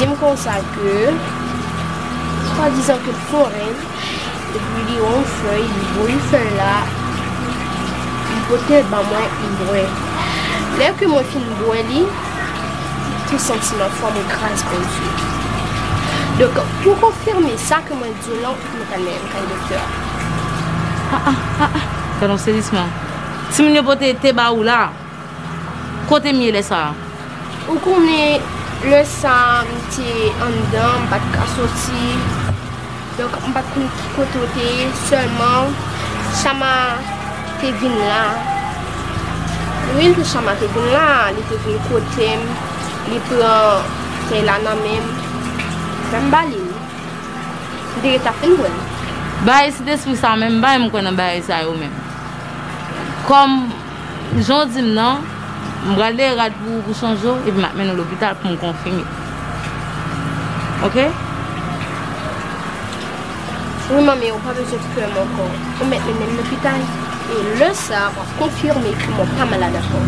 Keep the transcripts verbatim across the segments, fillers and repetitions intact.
Di m konsa ke, swadizan ke l fè yon rèv, epi li wè yon fèy, li voye fèy la, li pote l ban mwen, m bwè. Lè ke mwen fin bwè li, tout santiman fò mwen kraze, Bondye. Donk, pou konfime sa ke mwen di w lan, mwen t al mennen l kay doktè a. Ah, ah, ah, ah. Gad yon sezisman. Timoun yo pote te ba ou la. Kote m ye lè sa a? Ou konnen, lè sa a, m te anndan, m pa t ka soti. Donk, m pa t konn ki kote w te ye, sèlman Chama te vin la. Wi, lè Chama te vin la, li te vin kote m, li pran fèy la nan men m, fè m ba li l. M te gentan fin bwè l. Bagay sentespri sa menm, m pa menm kwè nan bagay sa yo menm. Kòm jan w di m nan, m pral leye rad pou, pou chanje w, epi m ap mennen w lopital pou m konfime. Oke? Wi, manmi, ou pa bezwen pè m ankò. Ou mèt mennen m lopital. E lè sa a, w ap konfime ke mwen pa malad ankò.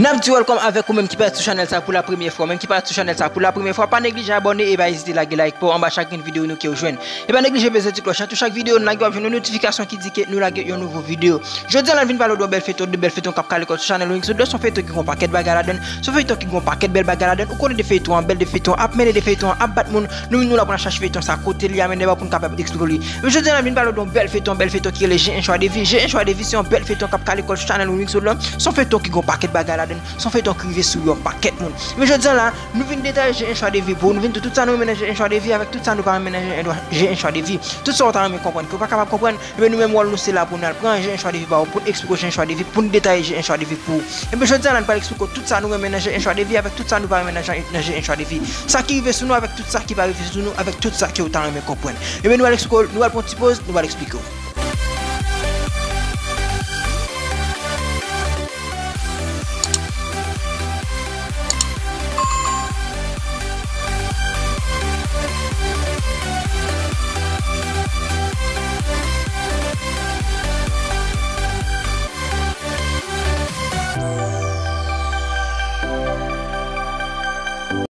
N ap di welcome avèk ou menm ki parèt sou chanèl sa pou la premyè fwa. Menm ki parèt sou chanèl sa pou la premyè fwa, pa neglije abòne e pa ezite lage like pa w anba chak grenn videyo nou ke w jwenn. E pa neglije peze ti klòch lan, tou chak videyo nou lage w ap jwenn yon notifikasyon ki di ke nou lage yon nouvo videyo. Jodi a la n vin pale w de yon bèl feyton, de bèl feyton k ap kale kò sou chanèl Wings Odlò. Se yon feyton ki gen yon pakèt bagay ladan l, se yon feyton ki gen yon pakèt bèl bagay ladan l. Ou konnen de feyton an bèl, de feyton an ap mennen, de feyton an ap bat moun. Nou menm nou la pou n al chache feyton sa, kote l ye a, men dèyè pou n kapab eksplike w li. Men jodi a la n vin pale w de yon bèl feyton, bèl feyton ki rele J'ai un choix de vie. J'ai un choix de vie se yon bèl feyton k ap kale kò l sou chanèl Wings Odlò. Se yon feyton ki gen yon pakèt bagay ladan l, se yon feyton ki rive sou yon pakèt moun. Men jodi a la, nou vin detaye J'ai un choix de vie pou ou, nou vin di w tout sa nou renmen nan J'ai un choix de vie avèk tout sa nou pa renmen nan J'ai un choix de vie. Tout sa w ta renmen konprann ke w pa kapab konprann, ebyen nou menm wòl nou se la pou n al pran J'ai un choix de vie ba w, pou n eksplike w J'ai un choix de vie, pou n detaye J'ai un choix de vie pou ou. Ebyen jodi a la n pral eksplike w tout sa nou renmen nan J'ai un choix de vie avèk tout sa nou pa renmen nan J'ai, nan J'ai un choix de vie. Sa ki rive sou nou avèk tout sa ki pa rive sou nou, avèk tout sa ke w ta renmen konprann. Ebyen nou al eksplike w, nou al pran ti poz, nou al eksplike w.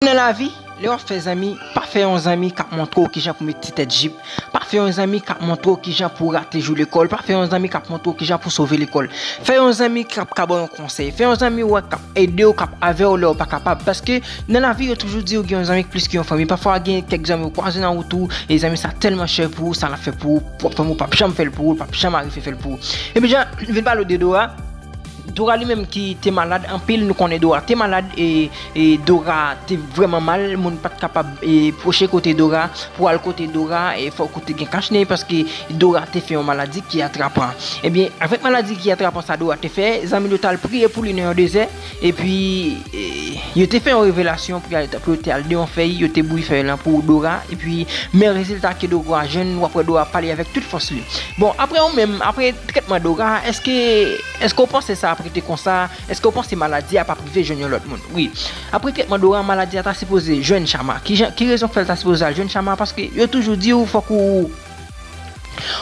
Nan lavi, Lè w ap fè zanmi, pa fè yon zanmi k ap montre w kijan pou met ti tèt jip. Pa fè yon zanmi k ap montre w kijan pou rate jou lekòl. Pa fè yon zanmi k ap montre w kijan pou sove lekòl. Fè yon zanmi k ap ka ba w yon konsèy. Fè yon zanmi w wè k ap ede w, k ap avè w lè w pa kapab. Paske nan lavi, yo toujou di w gen yon zanmi k plis ke yon fanmi. Pafwa, gen kèk zanmi w kwaze nan wout ou, e zanmi sa tèlman chè pou ou, sa l ap fè pou ou, pwòp fanmi w p ap janm fè l pou ou, l p ap janm arive fè l pou ou. Epi, jan, vin pale w de Dora, Dora li menm ki te malad anpil, nou konnen Dora te malad e, e Dora te vrèman mal, moun pa t kapab e, pwoche kote Dora, pou al kote Dora, e fòk ou te gen kachnen paske Dora te fè yon maladi ki atrapan. Ebyen, avèk maladi ki atrapan sa Dora te fè, zanmi yo t al priye pou li nan yon dezè, epi e, yo te fè yon revelasyon pou, y al- pou yo te al de yon fèy, yo te bouyi fèy lan pou Dora, epi men rezilta ke Dora jwenn, w ap wè Dora pale avèk tout fòs li. Bon, apre ou menm, apre trètman Dora, èske, èske w panse sa ap rete konsa? Èske w panse maladi a p ap rive jwenn yon lòt moun? Wi. Apre trètman Dora, maladi a ta sipoze jwenn Chama. Ki jan, ki rezon k fè l ta sipoze al jwenn Chama? Paske yo toujou di w fòk ou,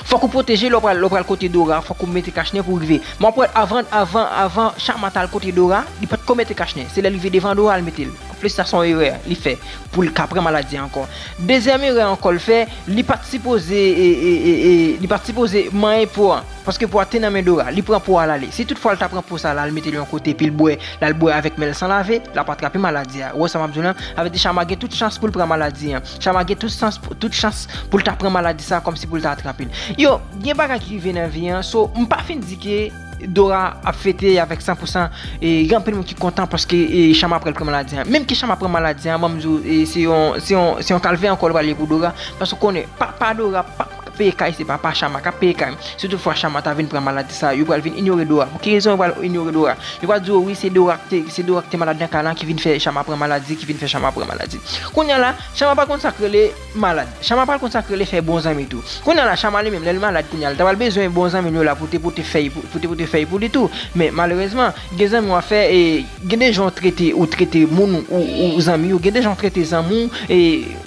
fòk ou pwoteje lè w pral, lè w pral kote Dora, fòk ou mete kachnen pou w rive. Men w ap wè avan, avan, avan Chama t al kote Dora, li pa t ko mete kachnen. Se lè l rive devan Dora l mete l. Anplis, sa se yon erè li fè pou l ka pran maladi a ankò. Dezyèm erè ankò l fè, li pa t sipoze, e, e, e, e, li pa t sipoze manyen po a. Paske po a te nan men Dora, li pran po a l ale. Si toutfwa l ta pran po sa l al mete l yon kote epi l bwè, l al bwè avèk men l san lave, l ap atrape maladi a. Ou wè sa m ap di w lan? Sa vle di Chama gen tout chans pou l pran maladi an. Chama gen tout chans, tout chans pou l ta pran maladi sa kòmsi pou l ta atrape l. Yo, gen bagay ki rive nan vi an, so m pa fin di ke Dora ap fete avèk san pou san, e gen anpil moun ki kontan paske e, Chama pral pran maladi an. Menm ke Chama pran maladi an, ban m di w, e, se yon, se yon, se yon kalvè ankò l pral ye pou Dora, paske w konnen, papa Dora p ap peye kay, se papa Chama k ap peye kay. Si toutfwa Chama ta vin pran maladi sa, yo pral vin inyore Dora. Pou ki rezon yo pral inyore Dora? Yo pral di w, wi, se Dora ki te, se Dora ki te malad nan kay lan ki vin fè Chama pran maladi, ki vin fè Chama pran maladi. Kounye a la, Chama pa konn sa k rele malad. Chama pral konn sa k rele fè bon zanmi tou. Kounye a la, Chama li menm, lè l malad kounye a, li ta pral bezwen bon zanmi l yo la pou te pote fèy pou, pou te pote fèy pou li tou. Men malerezman, gen zanmi w ap fè, e, gen de jan w trete, ou trete moun, ou, ou zanmi w, gen de jan w trete zanmi w, e,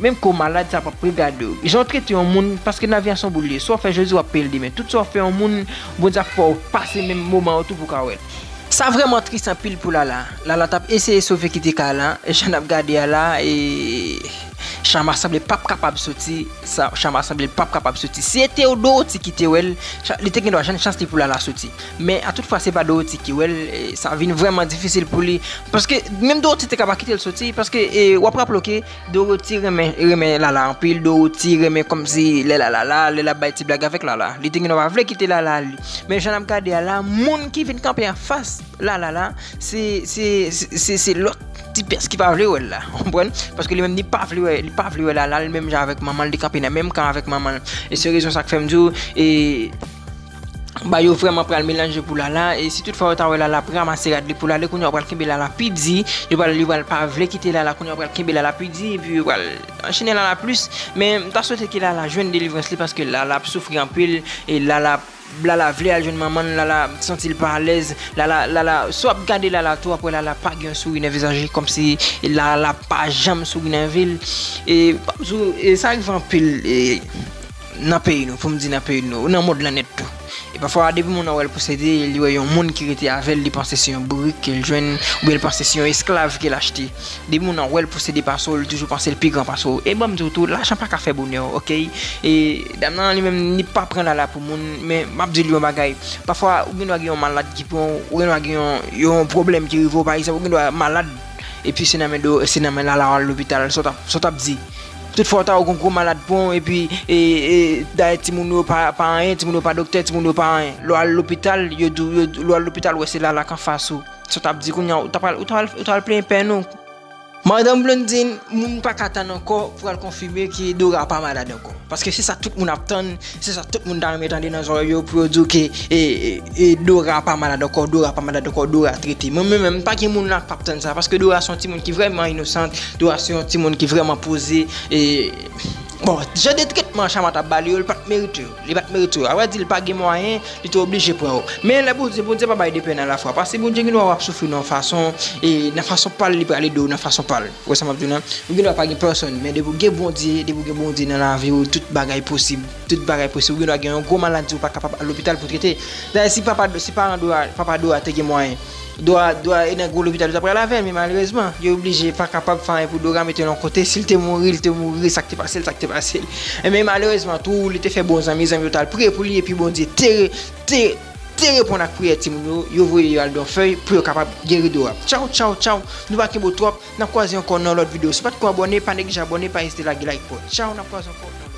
menm ke w malad, sa p ap regade w. Jan w trete yon moun, paske nan vi a se yon boul li ye. Sa w fè jodi, w ap peye l demen. Tout sa w fè yon moun, Bondye ap fè w pase menm moman yo tou pou w ka wè l. Sa vrèman tris anpil pou Lala. Lala t ap eseye sove kite kay lan, e jan n ap gade a la, e Chama sanble p ap kapab soti, sa, Chama sanble p ap kapab soti. Si se te Dorothy ki te wè l, Cha- li te gen dwa jwenn chans li pou Lala soti. Men a tout fwa se pa Dorothy ki wè l, e sa vin vrèman difisil pou li. Paske menm Dorothy te ka pa kite l soti, paske e, w ap raple w ke Dorothy renmen, renmen Lala anpil. Dorothy renmen kòmsi lè Lala la, lè l ap bay ti blag avèk Lala. Li te gen dwa pa vle kite Lala li. Men jan n ap gade a la, moun ki vin kanpe anfas Lala la, se, se, se, se, se lòt ti pès ki pa vle wè l la. Ou konprann? Paske li menm li pa vle wè, li pa vle wè Lala, li menm jan avèk manman l, li kanpe nan menm kan avèk manman l. E se rezon sa k fè m di w, e ba yo vrèman pral melanje pou Lala, e si tout fwa yo ta wè Lala ap ranmase rad li pou l ale, kounye a yo pral kenbe Lala pi di, yo pral, yo pral pa vle kite Lala, kounye a yo pral kenbe Lala pi di, epi yo pral anchene Lala plis, men m ta swete ke Lala jwenn delivrans li, paske Lala ap soufri anpil, e Lala, Lala vle al jwenn manman l, Lala santi l pa alèz, Lala, Lala, si w ap gade Lala tou, w ap wè Lala pa gen yon souri nan vizaj li, kòmsi Lala pa janm souri nan vi l, e, m ap di w, e sa rive anpil, e, nan peyi nou, pou m di nan peyi nou, nan mond lan nèt tou. E pafwa, depi moun nan wè l posede, li wè yon moun ki rete avè l, li panse se yon bourik ke l jwenn, oubyen l panse se yon esklav ke l achte. Depi moun nan wè l posede pase w, li toujou panse l pi gran pase w. E ban m di w tou, lajan pa ka fè bonè, oke? E dam nan, li menm, li pa pran Lala pou moun, men m ap di l yon bagay. Pafwa, ou gen dwa gen yon malad ki pran w, ou gen dwa gen yon, yon pwoblèm ki rive w, pa egzanp, ou gen dwa malad, epi se nan men do, se nan men Lala w al lopital, sa w t ap, sa w t ap di? Tout fwa w ta wè yon gwo malad pran w, epi, e, e, dayè timoun yo pa, pa anyen, timoun yo pa doktè, timoun yo pa anyen. Lè w al lopital, yo di w, yo, lè w al lopital, w wè se Lala k anfas ou. Sa w t ap di kounye a, ou ta pral, ou ta pral, ou ta pral plenyen pèn ou. Madanm Blondine, moun pa ka tann ankò pou al konfime ke Dora pa malad ankò. Paske se sa tout moun ap tann, se sa tout moun ta renmen tande nan zòrèy yo pou yo di w ke, e, e, e, Dora pa malad ankò, Dora pa malad ankò, Dora trete. Mwen menm, m pa gen moun la k p ap tann sa, paske Dora se yon timoun ki vrèman inosan, Dora se yon timoun ki vrèman poze, e, bon, jan de tretman Chama t ap ba li yo, li pa t merite yo, li pa t merite yo. A vrè di, li pa gen mwayen, li te oblije pran yo. Men lè Bondye, Bondye pa bay de pèn a la fwa. Paske Bondye gen dwa wè w ap soufri nan yon fason, e nan fason pa l, li pral ede w nan fason pa l. Ou wè sa m ap di w lan? Ou gen dwa pa gen pèsonn, men depi w gen Bondye, depi w gen Bondye nan lavi w, tout bagay posib. Tout bagay posib. Ou gen dwa gen yon gwo maladi, ou pa kapab al lopital pou trete. Dayè, si papa, si paran Dora, papa Dora te gen mwayen, Dora, Dora e nan gwo lopital, yo ta pral avè l, men malerezman, yo oblije pa kapab fè anyen pou Dora mete l yon kote. Si l te mouri, li te mouri, sa k te pase l, sa k te pase l. E men malerezman tou, li te fè bon zanmi, zanmi yo t al priye pou li, epi Bondye te, te, te reponn ak priyè timoun yo, yo voye yo al Dòfèy pou yo kapab geri Dora. Tchaw, tchaw, tchaw, nou pa kenbe w twòp, n ap kwaze ankò nan lòt videyo. Si w pa t ko abòne, pa neglije abòne, pa ezite lage like pou. Tchaw, n ap kwaze ankò.